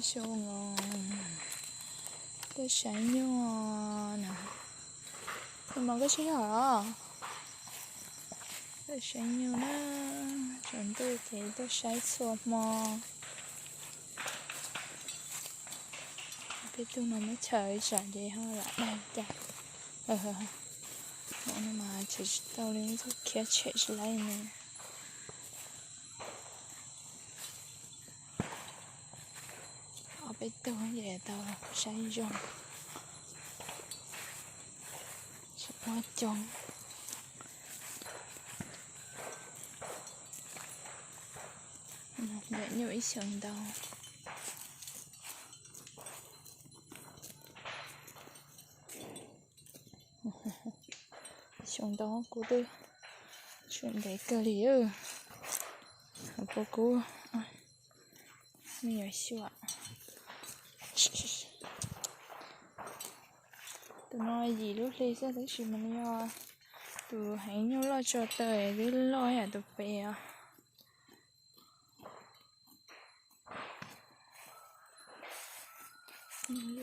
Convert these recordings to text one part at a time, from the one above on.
Xyoo os, tuaj saib nyuj na. Tus mos koj tsis yog los? Tuaj saib nyuj na, tsaus ntuj ces tuaj saib txhua hmo. Peb tug no muab chaws tsam ces ho lam dag cas. Hmo no mas tseem tsis tau li, txhob khiav tshem tsis laib ne. Ob peb tug ces tau saib zoo, tsis muaj coob. Ntawm nyuj ib xyoos ntau. Xyoo ntau kuv twb tseem ntev kawg li. Puas kub me nyuam xyuam. Tus no yim lub hli xwb tab sis mas nws yog tus heev nyuj loj tso taw twb loj yam tus pem os.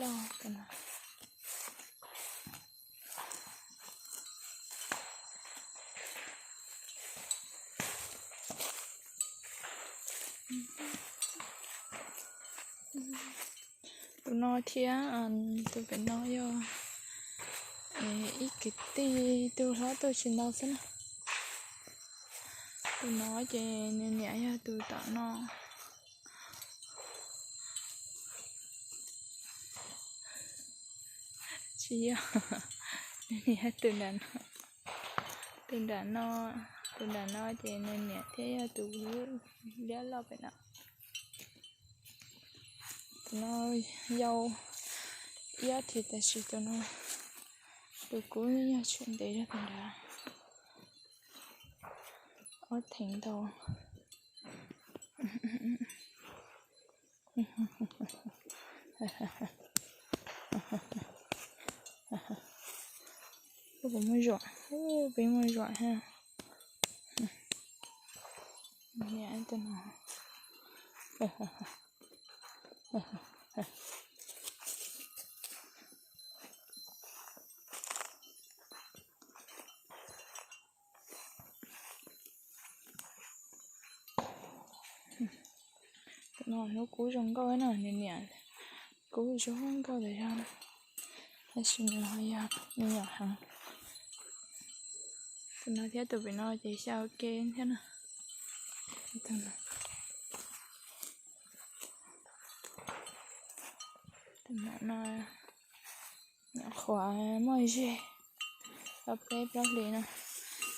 Loj. Tus no thiab tus pem no yog ib kwv tij, tus hlob tuaj tsis ntau xwb na. Tus no ces nws niam yog tus tom no. Tsis yog, nws niam tus nram no. Tus nram no, tus nram no ces nws niam thiab yog tus liab loj pem no. Tus no yau ib ob thiv tab sis tus no tus kub yog tseem ntev zog tus nrad. Ob theev ntau. Peb muaj zuam, peb muaj zuam ha. Niam tus no. Tus no hnub kub zoo nkauj na, nws niam kub zoo nkauj tas zog, tab sis nws ho yog me nyuam heev. Tus no thiab tus pem no ces xyaw ua ke thiab na. Tus no nyuam qhuav muaj zeg tau peb plaub hlis no,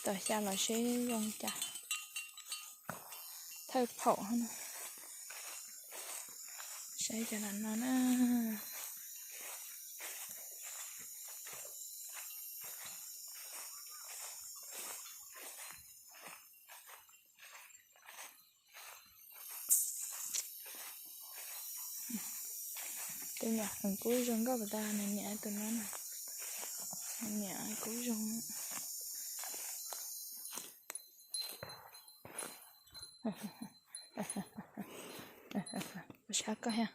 tom xya los seb zoo cas. Thawj phaum no, saib cov no na. Tus niam kub zoo nkauj puas tas, nws niam tus no na, nws niam kub zoo. Ua sab koj thiab.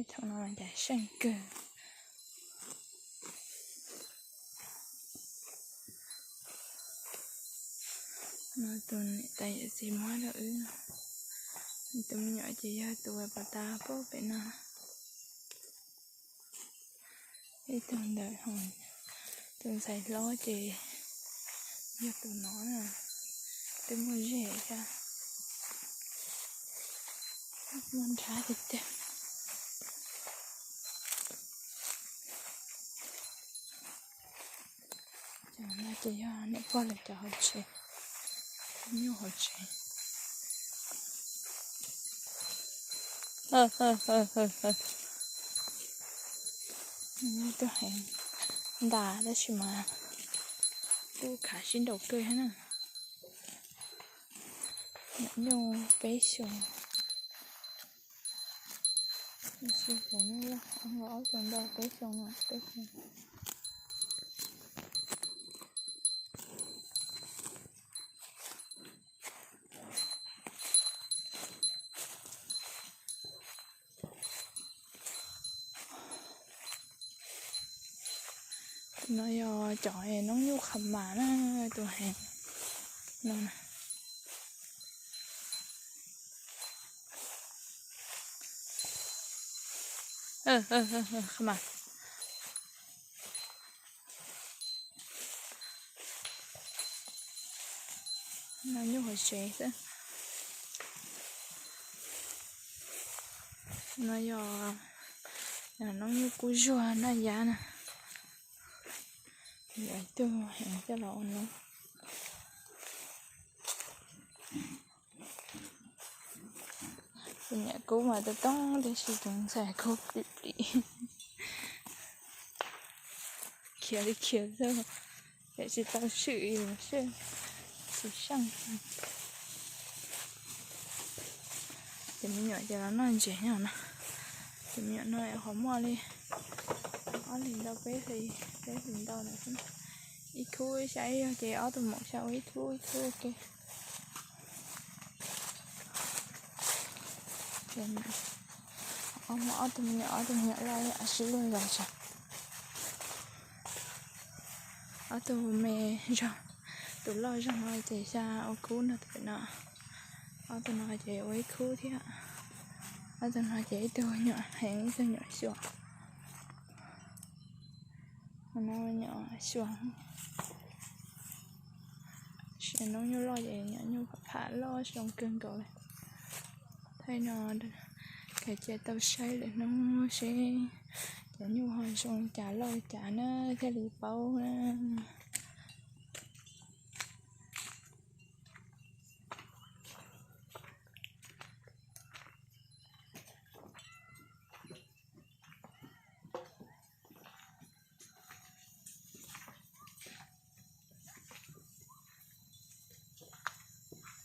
Ib thaum no mas cas seej kawg. No tus niam tais yawm txiv muab rau wb, tus me nyuam ces yog tus uas pos tas pem no. Ib tug ntawm, tus ntxhais hlob ces yog tus no na, twb muaj zeg thiab, muaj nrab tiag tiag. Cov no ces yog niam pog lawv cov hauv tsev, nyuj hauv tsev. Nyuj tuaj heev. ntas tab sis mas kuj khav sib nraus kawg thiab na. Nyuam nyuj peb xyoos, ob xyoos ntau, peb xyoos, peb xyoos. Tus no yog cov noob nyuj qha mas na, tus heev no na. Qha mas. No nyuj hauv tsev xwb. No yog noob nyuj kub zuag noj yab na. Yuav ib tug heev coj los ua noob. Tus niam kub mas tub toob tiam sis tus ntxhais kub plim plim. Khiav li khiav xwb, yam tsis tau swm yus seb tsis seej. Ces me nyuam ces los noj ntses no na. Ces me nyuam no qhov muaj li ob hlis ntau peb hlis, peb hlis ntau na. Ib khub xya ib yog ces ob tug maum xya ua ib khub ib khub ua ke. Ob tug me nyuam, ob tug me nyuam loj sib luag zog tso. Ob tug me zog, tus loj zog no ces xya ua khub no tus pem no. Ob tug no ces ua ib khub thiab. Ob tug no ces ib tug nyuam heev ib tug nyuam xyuam. No nyuam xyuam. Sim noob nyuj loj ces nyuam nyuj pham pham loj zoo kawg nkaus li. Thaij no, khaws cia tau saib lwm hnub seb cov nyuj ho zoo cas loj cas na thiaj li paub na.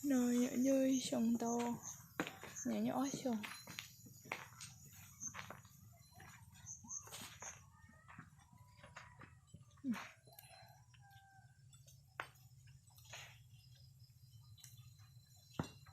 No nyuam nyuj xyoo ntau, nyuam nyuj ob xyoos.